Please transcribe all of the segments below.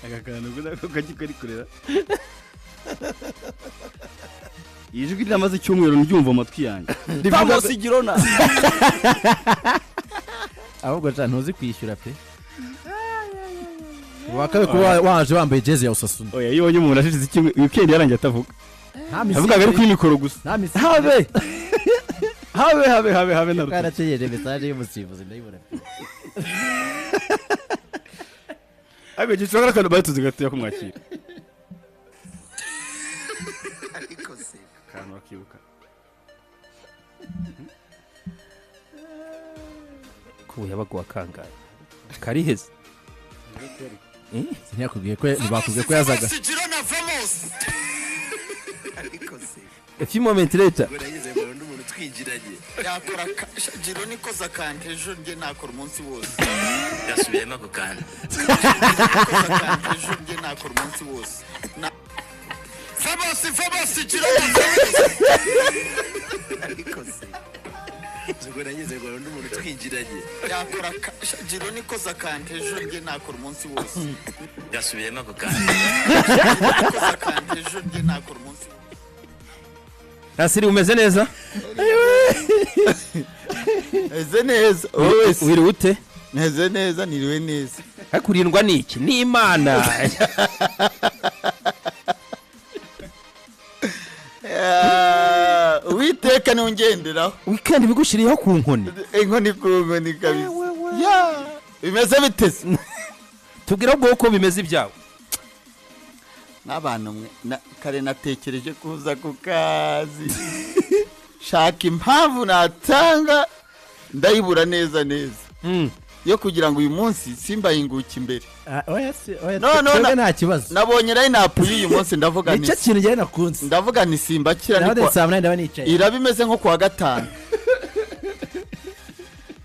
Aka kantu ubwo nako kari kurera. Ijwi ryamaze icyumweru ndyumva amatwi yanjye. Vamos Girona. Ahubwo ja ntuzi kwishyura pe. Wakabe kuba waje wambaye jezi ya Osasuna. Oya, iyo ubonye umuntu ashize icyumweru weekend yarangiye atavuga. Avuga ari kuri mikoro gusa. Habe. Habe habe habe habe na. Karategereje message y'umusifuzi ndayibona. Ariko gishobora kandi batuzi gatoya kumwakira. Ariko se kantu bakibuka. Ko yabaga kangaye. Kariheze. Ntiyakubwiye ko ntibakubwiye ko yazaga. Ariko se A few moments later. Yakora Girona ikoza kante ejo njye nakora umunsi wose. Yasubiyemo ako kantu. Ikoza kante ejo njye nakora umunsi wose. Vamos, vamos Girona. Ariko se Ubwo nagize ngo undi muntu twinjiranye. Yakora Girona ikoza kante ejo njye nakora umunsi wose. Yasubiyemo ako kantu. Ikoza kante ejo njye nakora umunsi wose. Nasiri umeze neza? Meze neza. Wowe wiri ute? Meze neza, niriwe neza. Hakurindwa niki? Ni Imana. Uwiteka niwe ungenderaho. Weekend bigushiriyeho ku nkoni. Inkoni ku nkoni kabisa. Ya, bimeze bitese. Tubwira ubwo uko bimeze ibyawe. N'abantu mwe kare natekereje kuza ku kazi. Shaka impamvu natanga ndayibura neza neza. Yo kugira ngo uyu munsi simbayinguke imbere. Oya se, oya. No, nta kibazo. Nabonye line up y'uyu munsi ndavuga nti. Nicyo kintu njye nakunze. Ndavuga nti simbakira niko. Iraba imeze nko kuwa gatanu.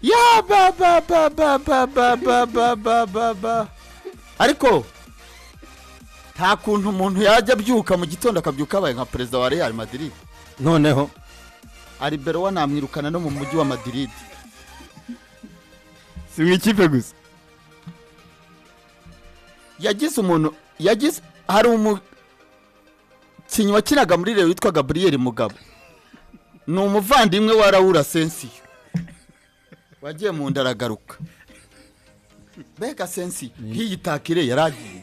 Ya ba ba ba ba ba ba ba ba ba ba ba. Ariko nta kuntu umuntu yajya abyuka mu gitondo akabyuka abaye nka perezida wa Real Madrid. Noneho Arbeloa namwirukana no mu mujyi wa Madrid. Si mu ikipe gusa. Yagize umuntu yagize hari umukinnyi wakinaga muri Real witwa Gabriel Mugabo. Ni umuvandimwe wa Raul Asensio. Wagiye mu ndaragaruka. Beka Asensio nkiyitakire yaragiye.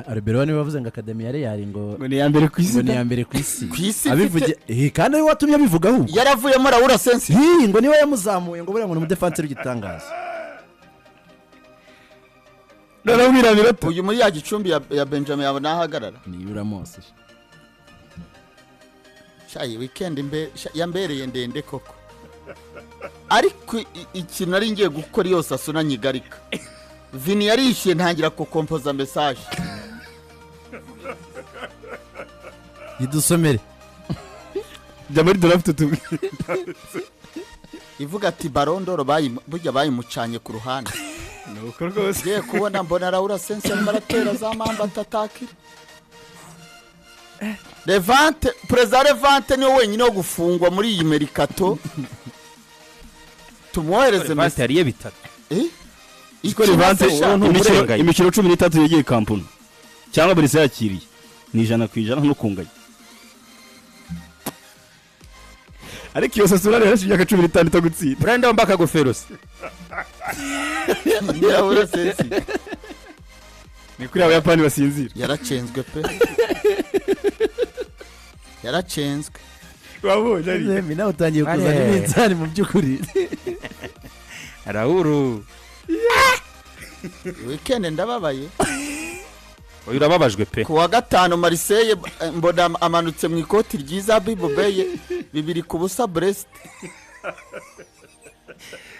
Arbeloa niwe wavuze ngo Academy ya Real ngo ni ya mbere ku isi, ngo ni ya mbere ku isi. Ku isi abivuge kandi ari watumye abivuga ahubwo. Yaravuyemo Raul Asensio. Ngo niwe yamuzamuye ngo buriya ngo ni umudefanse w'igitangaza. Naramwira uyu muri ya gicumbi ya Benjamin yabona ahagarara. Ni Ramos. Shayi weekend imbe yambereye ndende koko. Ariko ikintu nari ngiye gukora yose asuna nyigarika. Vini yarishyuye ntangira kukompoza message. Idusomere. Jya muri draft tu. Ivuga ati Ballon d'Or burya bayimucanye ku ruhande. Nuko rwose. Ngiye kubona mbona Raul Asensio arimo aratera za mamba atatakira. Levante, perezida Levante niwe wenyine wo gufungwa muri iyi merikato. Tumwohereze Levante yariye bitatu. Iko Levante imikino 13 yagiye kampuni cyangwa Barca yakiriye ni 100% no kunganya. Ariko iyo Osasuna rero imyaka 15 itagutsinda. Brenda wambaka goferos. Raul Asensio. Ni kuri abayapani basinzira. Yaracenzwe pe. Yaracenzwe. Wabonye ari. Mimi nawe utangiye kuzana iminzani mu byukuri. Raul. Weekend ndababaye. Oya urababajwe pe. Kuwa gatanu Marseille mbona amanutse mu ikoti ryiza Bibobeye 2-0 Brest.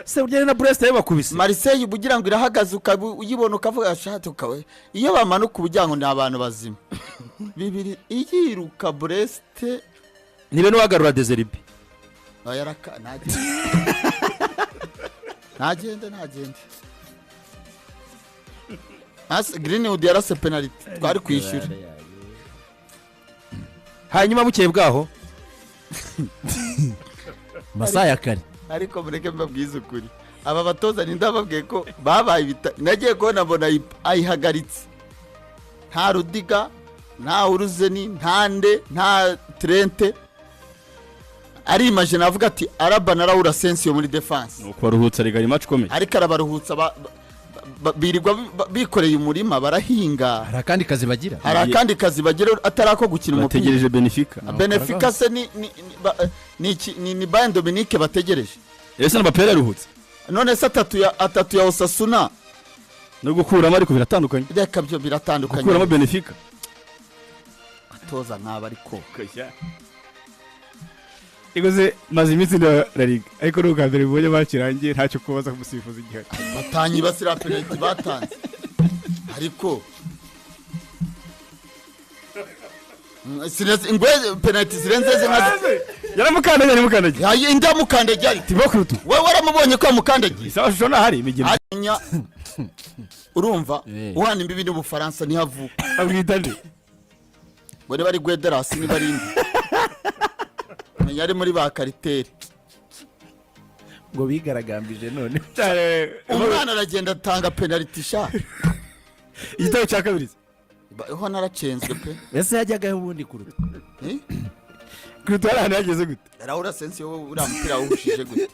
Se ugere na Brest yabakubise. Marseille ubugira ngo irahagaze uyibona ukavuga ashati ukawe. Iyo bamanuka ubugira ngo ni abantu bazima. 2 iyiruka Brest nibe no wagarura Dezeribi. Oya raka nagende. Nagende nagende. As Greenwood yarase penalty twari kwishyura. Hanyuma bukeye bwaho masaha ya kare. Ariko mureke mbabwize ukuri, aba batoza ni ndababwiye ko babaye nagiye kubona mbona ayihagaritse, nta Rudiga, nta Uruzeni, nta nde, nta Trent. Arimaje navuga ati Araba na Raul Asensio muri defense. Ni ukubaruhutsa rigari match ikomeye. Ariko arabaruhutsa, birirwa bikoreye umurima barahinga. Hari akandi kazi bagira. Hari akandi kazi bagira atari ako gukina umupira. Bategereje Benfica. Benfica se ni Bayern Dominique bategereje? Ese na Mbappé yaruhutse? None se atatu ya Osasuna? No gukuramo ariko biratandukanye. Reka, byo biratandukanye. Gukuramo Benfica. Atoza nk'aba ariko. Iguze maze iminsi ndeba La Liga, ariko ni ubwa mbere bibonye bakirangiye ntacyo kubaza ku musifuzi gihari. Batanyibasira penalty batanze ariko ingwe penalty zirenze ze nka Yaramukandagiye, yaramukandagiye. Yaye, indi yamukandagiye ari Thibaut Courtois. We waramubonye ko yamukandagiye? Isaha shusho ntahari imigina. Anya urumva Eh. uhana imbibi n'Ubufaransa niho avuka. Abwita nde? Ngo niba ari Gwederasi, niba ari indi, menya ari muri ba kariteri. Ngo bigaragambije none. Umwana aragenda atanga penalty sha. Igitego cya kabiri. Ho naracenzwe pe. Ese yajyagaho ubundi kuruta? Eh? Courtois hari ahantu yageze gute? Raul Asensio wowe uriya mupira wawuhushije gute?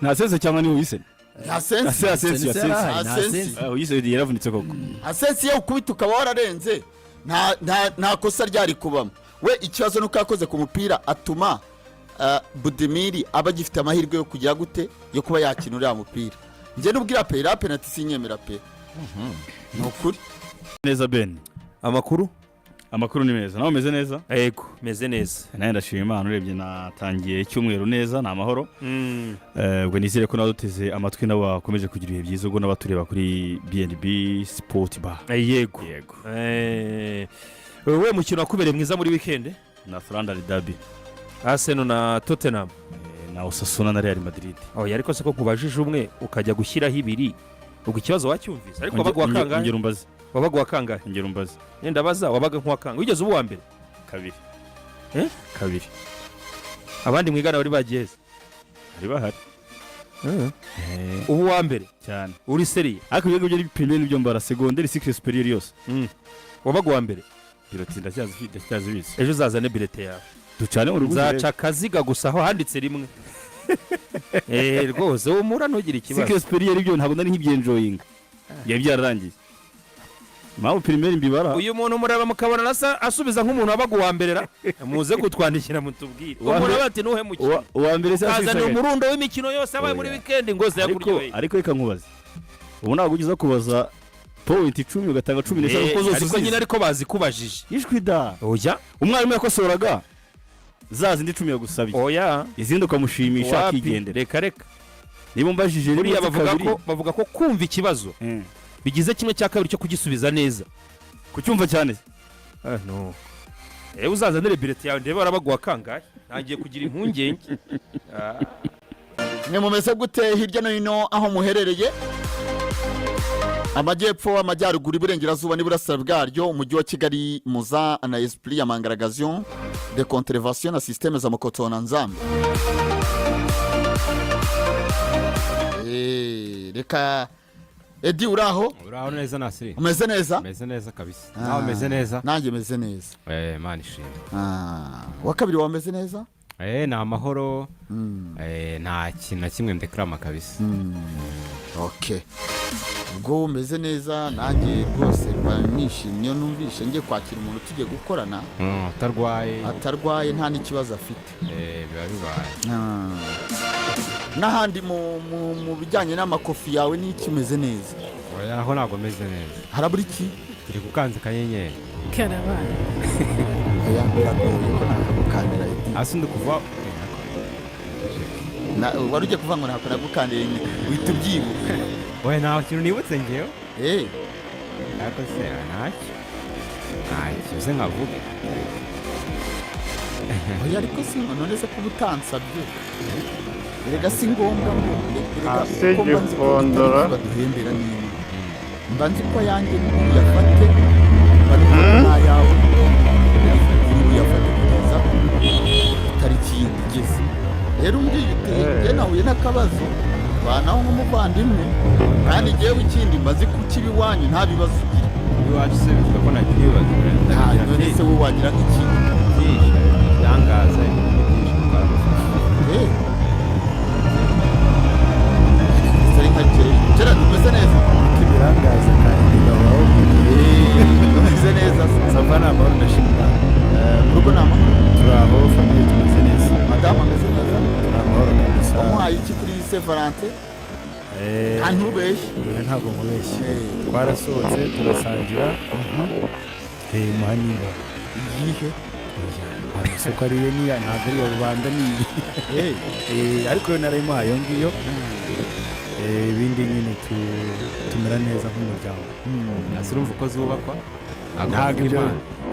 Nta Sense cyangwa ni Uyise? Nta Sensi. Asensio. Sensi Asensio. yarahari, nta Asensi. Sensi. Ah, Uyise yaravunitse koko. Asensio ukubita ukaba wararenze, nta kosa ryari kubamo. We ikibazo nuko yakoze ku mupira atuma Budimiri aba agifite amahirwe yo kugira gute, yo kuba yakina uriya mupira. Njye nubwira pe, iriya penalty sinyemera pe, ni ukuri. Neza Ben. Amakuru? Amakuru ni meza, nawe umeze neza? Yego, meze neza. Nawe ndashima Imana, urebye natangiye icyumweru neza, ni amahoro. Ubwo nizere ko nawe duteze amatwi nabo bakomeje kugira ibihe byiza, ubwo n'abatureba kuri BNB Sport Bar. Yego. Yego. Wowe mukino wakubereye mwiza muri weekend? Na London Derby. Arsenal na Tottenham. Na Osasuna na Real Madrid. Oya, ariko se ko nkubajije umwe ukajya gushyiraho ibiri, ubwo ikibazo wacyumvise? Ariko wabaga uwa kangahe? Ongera umbaze. Wabaga uwa kangahe? Ongera umbaze. Nenda baza, wabaga nk'uwa kangahe? Wigeze uba uwa mbere? Kabiri. Eh? Kabiri. Abandi mwigana bari bagiye he? Bari bahari. Uba uwa mbere? Cyane. Uri sérieux? Ariko ibigo byari primaire nibyo mbara, secondaire, cycle supérieur yose. Wabaga uwa mbere? Bulletin ndacyazibitse. Ejo uzazane bulletin yawe. Ducane uruguze. Nzaca akaziga gusa aho handitse rimwe. Rwose humura, ntugire ikibazo. Cycle supérieur ibyo ntabwo nari nkibyenjoyinga, byari byararangiye. Impamvu primaire mbibara. Uyu muntu mureba mukabona nasa asubiza nk'umuntu wabaga uwa mbere ra, muze kutwandikira mutubwire. Uwa Umuntu mbere- aba ati nuhe mukino Uwa mbere se kazana yasubizaga. umurundo w'imikino yose yabaye muri Oya. weekend ngo Ariko yakuryoheye. Ariko reka nkubaze, ubu ntabwo ugeze kubaza point 10 ugatanga 15 kuko zose Ariko nyine uzizi. Ariko bazikubajije. Ishwi da. Oya. Umwarimu yakosoraga za zindi 10 yagusabye, Oya. izindi ukamushimisha Wapi. akigendera. Reka reka. Niba umbajije rimwe Buriya uzi bavuga kabiri. ko bavuga ko kumva ikibazo bigize kimwe cya kabiri cyo kugisubiza neza. Kucyumva cyane. Ah, no, uzazanire bulletin yawe ndebe warabaguha kangahe, ntangiye kugira impungenge. Ah. Mwe mumeze gute hirya no hino aho muherereye? Amajyepfo, amajyaruguru, iburengerazuba n'iburasira bwaryo, umujyi wa Kigali, muza na esprit ya mangaragazio de contravention na système za mokotona nzambi. Reka Edi, uraho? Uraho neza, Nasiri. Umeze neza? Meze neza kabisa. Ah. Nawe umeze neza? Nanjye meze neza. Imana ishimwe. Ah, wa kabiri wameze neza? Ni amahoro. Nta kintu na kimwe ndekarama kabisa. Okay, ubwo umeze neza, nanjye rwose mba nishimye iyo numvishe ngiye kwakira umuntu tugiye gukorana Utarwaye. atarwaye, nta n'ikibazo afite. Biba bibaye. Ah. N'ahandi mu bijyanye n'amakofi yawe n'iki, umeze neza? Oya, aho ntabwo meze neza. Harabura iki? Turi gukanze akanyenyeri. Karabaye. Oya, biragoye ko nakagukandira, Edi. Hasi ndi kuva. Wari ugiye kuvuga ngo ntabwo nagukandira, uhita ubyibuka. Oya, nta kintu nibutse ngewe. Eh. Ariko se ntacyo. Ntacyo uze nkavuge. Oya, ariko si none se kuba utansabye, erega si ngombwa ngo erega Hasi kuko mba nzi ko gifondora. itariki baduhembera n'imwe, mba nzi ko ayanjye uyafate, mba nzi ko n'ayawe uyafate kugeza itariki yindi igeze. Rero umbwiye uti njye nahuye n'akabazo, banaho nk'umuvandimwe, kandi ngewe ikindi mbazi ko ukiba iwanyu nta bibazo ugira. Iwacu se bivuga ko nagira ibibazo? Nta, none se wowe wagira nk'iki? Byinshi ibitangaza, ibintu byinshi bitwara amafaranga. Ari nka kera tumeze neza. Ibirangaza kandi gahoraho. Tumeze neza. Ça va, ni amahoro, ndashima Imana. Mu rugo ni amahoro? Turi aho, famille tumeze neza. Madamu ameze neza? Turi amahoro kabisa. Wamuhaye iki kuri Saint Valentin? Nta, ntubeshye. Oya, ntabwo nkubeshye. Twarasohotse turasangira, muha niba Iyihe? Ntabwo isoko ariyo niya, ntabwo ari iya rubanda niyi. Ariko yo narayimuhaye iyo ngiyo. Ibindi nyine tumera neza nk'umuryango. Ese urumva uko zubakwa? Ntabwo ibyo,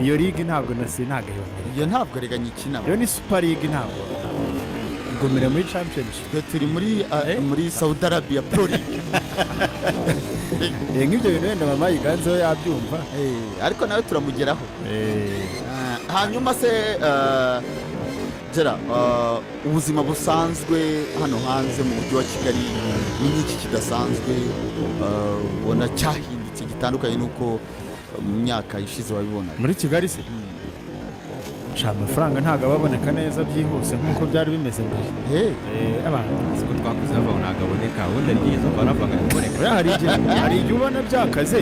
iyo ligue ntabwo nasi, ntabwo iyo mbere. Iyo ntabwo rega nyikina. Iyo ni super league, ntabwo igomera muri championship. Twe turi muri Saudi Arabia Pro League. Nk'ibyo bintu wenda mama yiganzeho yabyumva. Ariko nawe turamugeraho. Hanyuma se Gera, ubuzima busanzwe hano hanze mu mujyi wa Kigali ni nk'iki kidasanzwe ubona cyahindutse gitandukanye n'uko mu myaka ishize wabibona? Muri Kigali se sha, amafaranga ntabwo aba aboneka neza byihuse nk'uko byari bimeze mbere. Abantu Siko twakuze bavuga ngo ntabwo aboneka, ubundi ari igihe umva navuga ngo aboneka. Oya, hari igihe ubona byakaze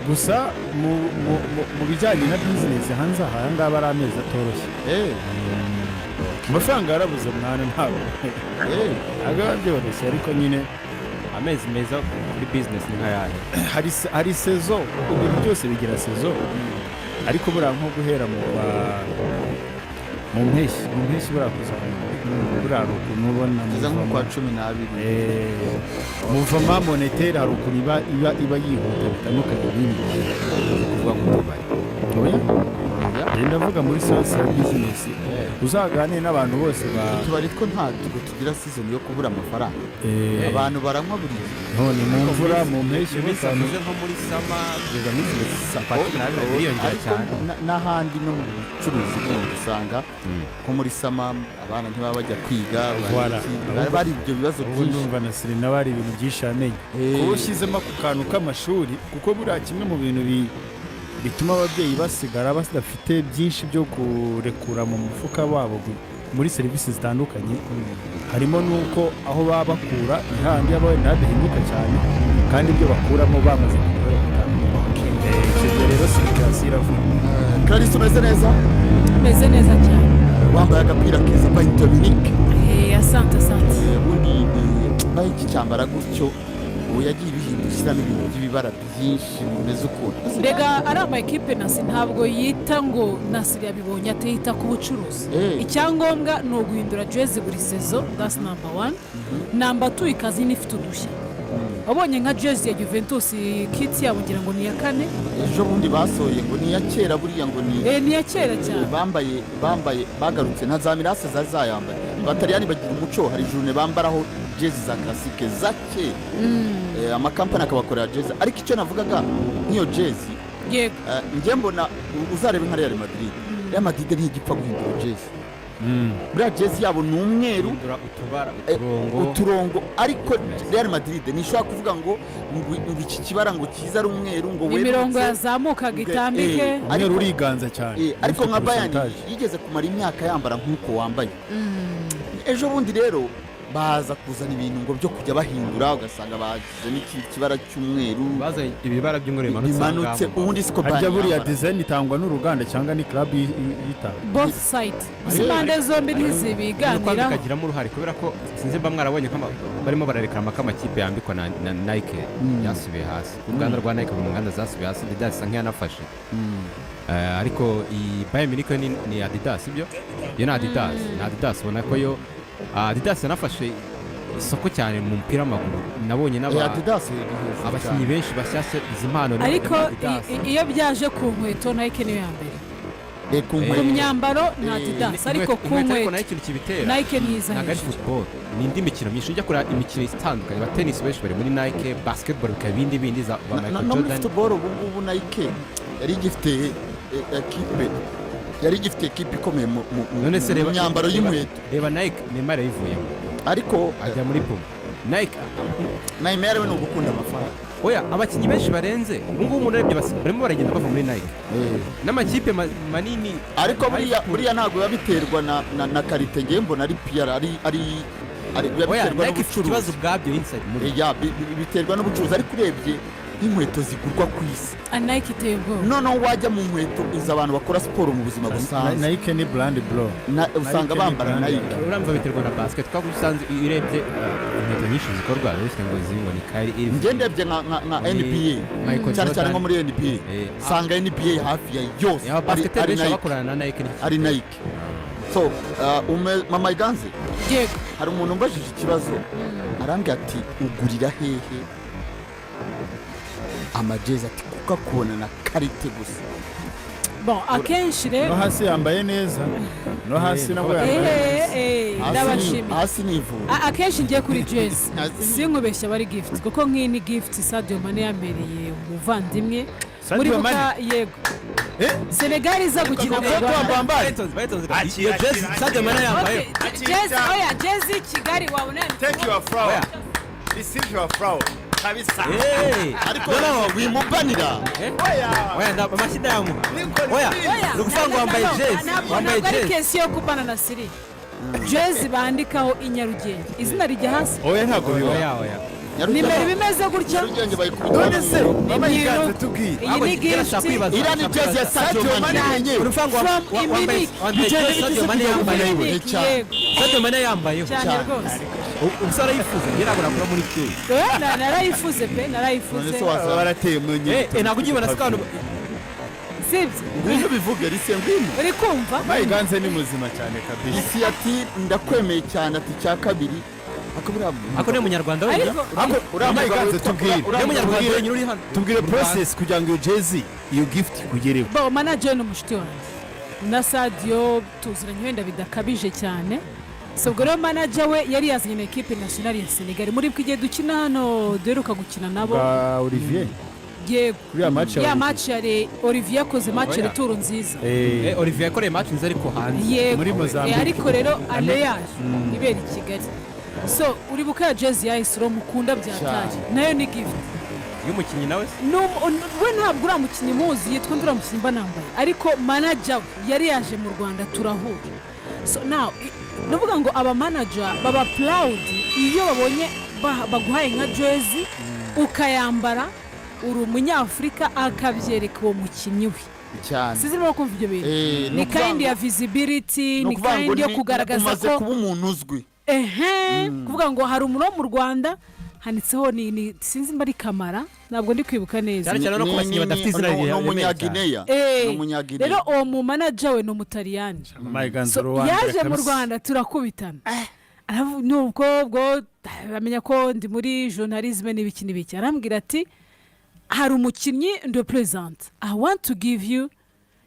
gusa mu bijyanye na bizinesi hanze aha, aya ngaba ari amezi atoroshye. Amafaranga yarabuze mwana, ntabwo biba byoroshye, ariko nyine Amezi meza kuri bizinesi ni nk'ayahe? Hari saison, ibintu byose bigira saison, ariko buriya nko guhera mu mpeshyi buriya kuzamura, buriya hari ukuntu ubona Kugeza nko kwa 12. Mouvement monétaire hari ukuntu iba yihuta bitandukanye n'ibi. Kuvuga ku tubari? Oya, ngenda ndavuga muri sens ya bizinesi, uzaganire n'abantu bose ba Utubari two ntabwo tugira season yo kubura amafaranga. Abantu baranywa buri gihe. None mu mvura, mu mpeshyi Iyo minsi batanu. bavuze nko muri summer kugeza muri saa 12 biriyongera Ariko cyane. n'ahandi no mu bucuruzi bundi usanga nko muri summer abana ntibaba bajya kwiga. Voilà. Bari ibyo bibazo Ubu byinshi. ndumva na Serena bari ibintu byinshi yamenye kuba ushyizemo ako kantu k'amashuri, kuko buriya kimwe mu bintu bituma ababyeyi basigara badafite byinshi byo kurekura mu mufuka wabo muri serivisi zitandukanye, harimo n'uko aho baba bakura ni hahandi haba wenda hadahinduka cyane, kandi ibyo bakuramo bamaze kugera gutandukanye. Icyo gihe rero circulation iravuna. Clarisse, umeze neza? Meze neza cyane. Wambaye agapira keza by Dominique. Asante, asante. Ubundi Nike cyambara gutyo, ubu yagiye ibihindura, ishyiramo ibintu by'ibibara byinshi bimeze ukuntu. Rega ari ama ekipe nasi ntabwo yita ngo Nasiri yabibonye ate, yita ku bucuruzi. Icyangombwa ni uguhindura jezi buri saison, that's number one. Number two, ikazi ifite udushya. Wabonye nka jezi ya Juventus, kit yabo ngira ngo ni iya kane. Ejo bundi basohoye ngo ni iya kera, buriya ngo ni Ni iya kera cyane. Bambaye bagarutse nka za mirase zari zayambaye. Abataliyani bagira umuco, hari journée bambaraho jezi za classique za kera. Amakampani akabakorera jezi. Ariko icyo navugaga nk'iyo jezi, njye mbona uzarebe nka Real Madrid. Real Madrid ntigipfa guhindura jezi. Buriya jezi yabo ni umweru. Hindura utubara, uturongo. Uturongo, ariko Real Madrid ntishobora kuvuga ngo iki kibara ngo kize ari umweru ngo Imirongo werurutse. yazamukaga itambike. Umweru uriganza cyane. Ariko Ufite nka Bayern pourcentage. yigeze kumara imyaka yambara nk'uko wambaye ejo bundi. Rero baza kuzana ibintu ngo byo kujya bahindura, ugasanga bashyizemo ikindi kibara cy'umweru. Bazanye ibibara by'umweru bimanutse. Bimanutse. Aho ngaho. Ubundi siko Harya Bayern buriya yambara. design itangwa n'uruganda cyangwa ni club yitanga? Both side, izi mpande zombi Nuko ntizibiganiraho. bikagiramo uruhare, kubera ko sinzi mba mwarabonye ko barimo bararekana ko amakipe yambikwa na Nike yasubiye hasi. Uruganda rwa Nike ruri mu nganda zasubiye hasi, Adidas isa nk'iyanafashe. Ariko iyi Bayern Munich yo ni Adidas, ibyo yo ni Adidas, ni Adidas. Ubona ko yo Adidas yanafashe isoko cyane mu mupira w'amaguru, nabonye Adidas iri hejuru abakinnyi cyane. benshi bashyashya izi mpano ni Ariko Adidas. iyo byaje ku nkweto, Nike niyo ya mbere. Ku Ku nkweto. myambaro ni Adidas, ariko ku Inkweto ariko nkweto nayo ikintu kibitera Nike niza ntabwo ari hejuru. Football ni indi mikino myinshi. Ujya kureba imikino itandukanye, ba tennis benshi bari muri Nike, basketball bikaba ibindi bindi za ba Michael No muri Jordan. football ubu ngubu Nike yari igifite ekipe Yari igifite ekipe ikomeye None se mu reba myambaro y'inkweto. Reba Nike, Neymar yayivuyemo ariko ajya muri Puma. Nike. Neymar we ni ugukunda amafaranga. Oya, abakinnyi benshi barenze ubu ngubu umuntu urebye barimo baragenda bava muri Nike n'amakipe manini. Ariko buriya ntabwo biba biterwa na qualité. Ngewe mbona ari PR, ari biba Oya, biterwa Nike ifite ikibazo n'ubucuruzi. Ubwabyo inside muri Ya, biterwa n'ubucuruzi, ariko urebye nk'inkweto zigurwa ku isi, Nike iteye ubwoba. Noneho wajya mu nkweto izi abantu bakora siporo mu buzima busanzwe, Nike ni brand, bro. Usanga Nike ni bambara brand. Nike. Uramva biterwa na basket, kuko usanze iyo urebye inkweto nyinshi zikorwa uretse ngo izi ngo ni Kyrie Irving. Njye ndebye nka Ni NBA, Michael cyane cyane Jordan. nko muri NBA, usanga NBA hafi ya yose Aba basketeri ari benshi Nike. bakorana na Nike n'iki. Ari Nike. So mama Iganze, Yego. hari umuntu umbajije ikibazo, arambwira ati: "Ugurira hehe amajezi?" Ati: "Kuko akubona na qualité gusa." Bon, akenshi rero No hasi yambaye neza, no hasi nabwo yambaye neza. Ndabashimiye. Hasi ni ivura. Akenshi ngiye kuri jezi, Hasi sinkubeshya, aba ari gift, kuko nk'iyi ni gift Sadio Mane yambereye umuvandimwe. Sadio Muri buka Mane? Yego. Senegal iza gukina mu Rwanda. Bayitonze, iyo jezi Sadio Mane yambaye. Okay, jezi, oya, jezi Kigali wabona. Take your flower. Receive your flower. Kabisa. Ariko wimubanira. Oya. Oya, amashyi ndayamuha. Oya, Oya, ni ukuvuga ngo wambaye ntabwo- jezi, ntabwo wambaye ntabwo ari jezi. kesi yo kubana na siri. Jezi bandikaho i Nyarugenge, izina rijya hasi. Oya, ntabwo bibaho. Oya, oya. Nimero iba imeze gutya. Nyarugenge bayikubita. None se mama Ni Iganze, ibintu- tubwire. Iyi ni gift. Iriya ni jezi ya Sadio Mane yenyewe. Uruvuga ngo From wambaye Iminiki. wambaye jezi Sadio Mane yambaye. Iminiki, Cyane. yego. Sadio Mane yambayeho. Cyane rwose. Umusore arayifuza, njye ntabwo nakora muri cyuyi. Narayifuze pe, narayifuze. None se wasanga Barateye mu Ntabwo ugibona se kantu? Sibyo? Ngwino bivuge rise, ngwino. Uri kumva? Mama Iganze ni muzima cyane kabisa. Isi ati: "Ndakwemeye cyane." Ati: "Cya kabiri ako buriya." Ako ni umunyarwanda wenyine. Ariko Uriya Mama mugabo Iganze, witwa- tubwire. uriya Ni umunyarwanda mugabo- wenyine uri hano. Tubwire process kugira ngo iyo jezi, iyo gift ikugereho. Bo, manager ni umushuti wanjye na Sadio tuziranye wenda bidakabije cyane. So ubwo rero manager we yari yazanye na équipe nationale ya Senegal muri bwo igihe dukina hano, duheruka gukina nabo. Bwa Olivier. Yego. Kuri ya match ya Ya Olivier. match yari Olivier yakoze match Oya. retour nziza. Olivier yakoreye match nziza ariko hanze. Yego. Muri Mozambique. Ariko rero ale yaje ibera i Kigali. So uribuka ya jezi ya Isro mukunda byataje, nayo ni gift. Y'umukinnyi nawe se? We ntabwo uriya mukinnyi muzi, yitwa undi uriya mukinnyi mba nambaye, ariko manager we yari yaje mu Rwanda turahura. So now nuvuga ngo aba manager baba proud iyo babonye baguhaye nka jezi ukayambara, uri umunyafurika, akabyereka uwo mukinnyi we. Cyane. Sinzi niba kumva ibyo bintu. Ni Ni ukuvuga kind ya ngo- visibility, ni ni ukuvuga ngo kind yo kugaragaza umaze ko kuba umuntu uzwi. Ehe, kuvuga ngo hari umuntu wo mu Rwanda handitseho ni sinzi mba ari Kamara, ntabwo ndi kwibuka neza. Cyane cyane no ku bakinnyi badafite izina Ni riremereye cyane. umunyagineya. Ni umunyagineya. Rero uwo mu manager we ni umutaliyani. Mama Iganze, So, uruwambere yaje mu kabisa. Rwanda turakubitana. Nubwo ubwo amenya ko ndi muri journalisme n'ibiki n'ibiki, arambwira ati: "Hari umukinnyi ndo present, I want to give you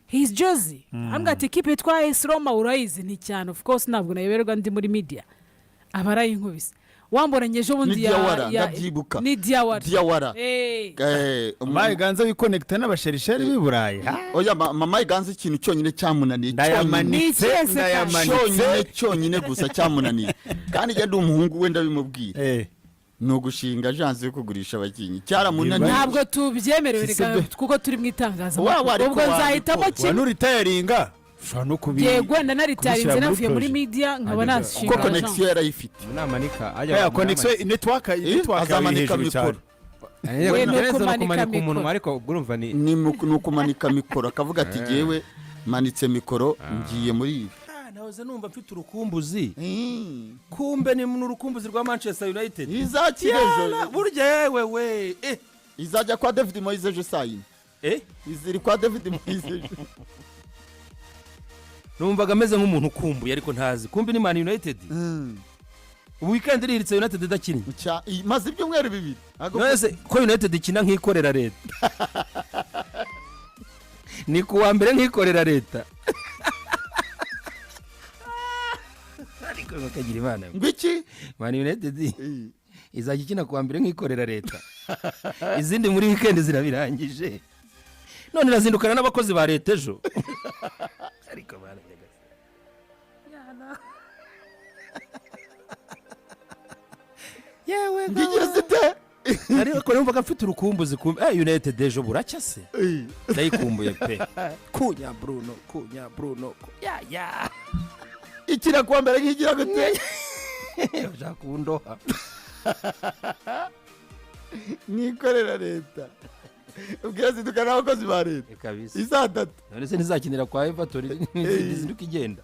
his jersey." Arambwira ati: "Ikipe yitwa AS Roma urayizi?" Ni cyane, of course, ntabwo nayoberwa ndi muri media. Aba arayinkubise, wamboranye ejo bundi. Ni Diawara, ndabyibuka. Ni Diawara. Diawara. Mama Iganze wikonekita n'abasherisheri b'i Burayi. Oya, mama Iganze ikintu cyonyine cyamunaniye Ndayamanitse, Ni ikihe se kandi? ndayamanitse. Cyonyine gusa cyamunaniye, kandi njya ndi umuhungu we ndabimubwira, ni ugushinga agence yo kugurisha abakinnyi. Cyaramunaniye. Ntabwo tubyemerewe Si rega, byo. kuko turi mu Wa- itangazamakuru. ariko Ubwo nzahitamo kimwe. Wanuritayaringa ushobora no kubi Yego, ndanaritarinze. kubishyira muri Navuye muri projet. media nkaba nashinga Kuko connexion yarayifite. Namanika. Ya connexion, network yawe iri Azamanika hejuru cyane. mikoro. We, ni Ni ukumanika ukumanika mikoro. umunwa, ariko ubwo urumva ni Ni ukumanika mikoro, akavuga ati: "Jyewe manitse mikoro, ngiye muri ibi." Nahoze numva mfite urukumbuzi, kumbe ni urukumbuzi rwa Manchester United. Izakira ejo. Yala, burya yewe we Izajya kwa David Moyes ejo saa 4. Iziri kwa David Moyes ejo. Numvaga ameze nk'umuntu ukumbuye ariko ntazi, kumbe ni Man United. Ubu weekend irihiritse United idakinnye. Maze ibyumweru 2. None se ko United ikina nk'ikorera leta, ni ku wa mbere nk'ikorera leta, ariko bakagira imana. Ngo iki? Man United izajya ikina ku wa mbere nk'ikorera leta, izindi muri weekend zirabirangije. None irazindukana n'abakozi ba leta ejo, ariko Yewe. Ngigira site. Ariko numvaga mfite urukumbuzi ku United ejo buracya se, ndayikumbuye pe. Kunya Bruno, kunya Bruno, ya ya. Ikira kuwa mbere nkigira gute? Ushaka kundoha. Mwikorera leta, ubwira ziduka n'abakozi ba leta. Kabisa. Isaa 3. None se ntizakinira kwa Everton, ntizinduka igenda?